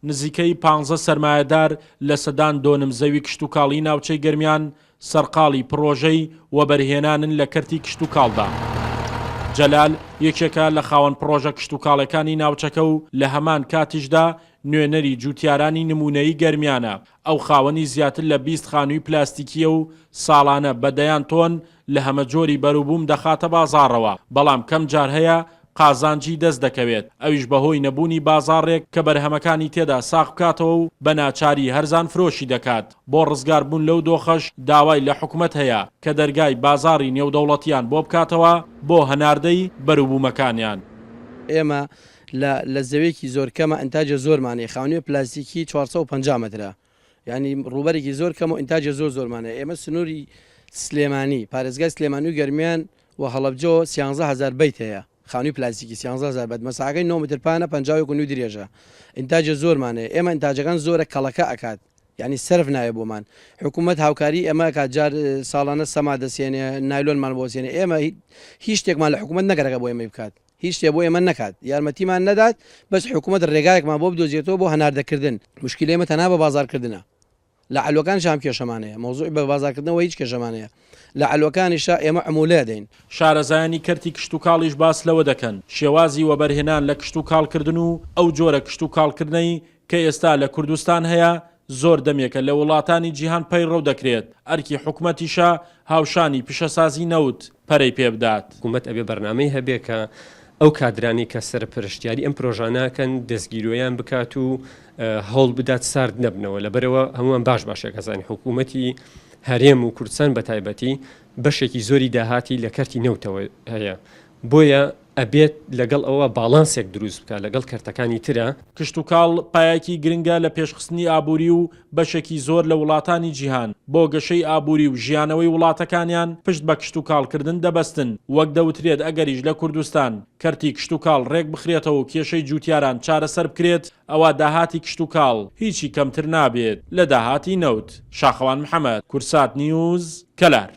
نزیکەی پانزە سەرمایەدار لە سەدان دۆنم زەوی کشتوکاڵی ناوچەی گەرمیان سەرقاڵی پڕۆژەی وەبەرهێنانن لە کەرتی کشتوکاڵدا. جەلال یەکێکە لە خاوەن پڕۆژە کشتوکاڵێکانی ناوچەکە و لە هەمان کاتیشدا نوێنەری جوتیارانی نمونەیی گەرمیانە، ئەو خاوەنی زیاتر لە 20 خانووی پلاستیکییە و ساڵانە بە دەیان تۆن لە هەمەجۆری بەروبووم دەخاتە بازاڕەوە، بەڵام کەم جار هەیە قازانجی دەست دەکەوێت، ئەویش بەهۆی نەبوونی بازاڕێک کە بەرهەمەکانی تێدا ساغ بکاتەوە و بە ناچاری هەرزان فرۆشی دەکات، بۆ ڕزگاربوون لەو دۆخەش داوای لە حکومەت هەیە کە دەرگای بازاڕی نێودەوڵەتیان بۆ بکاتەوە بۆ هەناردەی بەروبوومەکانیان. ئێمە لە لە زەویەکی زۆر کەمە ئینتاجێ زۆرمان هەیە خانوویە پلاستیکی 450 مەترە یانی ڕووبەرێکی زۆر کەمە و ئینتاجێ زۆر زۆرمان هەیە ئێمە سنووری سلێمانی پارێزگای سلێمانی و گەرمیان و هەڵەبجەوە 13000 بەیت هەیە خانووی پلاستیکی 13000 بەت مەساحەکەی 9 متر پانە 51 و نیو درێژە ئینتاجێ زۆرمان هەیە ئێمە ئینتاجەکان زۆرە کەڵەکە ئەکات یانی سەرف نایە بۆمان حکوومەت هاوکاری ئێمە ئەکات جار ساڵانە سەما دەسێنێ نایلۆنمان بۆ سێنێ ئێمە هیچ شتێکمان لە حکوومەت نەگەرەکە بۆ ئێمەی بکات هیچ شتێ بۆ ئێمە نەکات یارمەتیمان نەدات بەس حکوومەت ڕێگایەکمان بۆ بدۆزێتەوە بۆ هەناردەکردن مشکلەی ئێمە تەنها بە بازاڕکردنە لە عەلوەکانیش هەم کێشەمان هەیە مەوزوعی بە بازاڕکردنەوە هیچ کێشەمان هەیە لە عەلوەکانیشا ئێمە عمولە دەین. شارەزایانی کەرتی کشتوکاڵیش باس لەوە دەکەن، شێوازی وەبەرهێنان لە کشتوکاڵکردن و ئەو جۆرە کشتوکاڵکردنەی کە ئێستا لە کوردستان هەیە زۆر دەمێکە لە وڵاتانی جیهان پەیڕەو دەکرێت، ئەرکی حکومەتیشە هاوشانی پیشەسازی نەوت پەرەی پێبدات. حکومەت ئەبێ بەرنامەی هەبێ کە ئەو کادرانەی کە سەرپەرشتیاری ئەم پرۆژانە ئەکەن دەستگیرۆیان بکات و هەوڵ بدات سارد نەبنەوە لەبەرئەوە هەمووان باش باشێک ئەزانین حکوومەتی هەرێم و کوردستان بە تایبەتی بەشێکی زۆری داهاتی لە کەرتی نەوتەوە هەیە بۆیە ئەبێت لەگەڵ ئەوە باڵانسێک دروست بکات لەگەڵ کەرتەکانی ترا. کشتوکاڵ پایەکی گرنگە لە پێشخستنی ئابووری و بەشێکی زۆر لە وڵاتانی جیهان بۆ گەشەی ئابووری و ژیانەوەی وڵاتەکانیان پشت بە کشتوکاڵکردن دەبەستن، وەک دەوترێت ئەگەریش لە کوردستان کەرتی کشتوکاڵ رێکبخرێتەوە و کێشەی جووتیاران چارەسەر بکرێت ئەوا داهاتی کشتوکاڵ هیچی کەمتر نابێت لە داهاتی نەوت. شاخەوان محەمەد، کورسات نیوز، کەلار.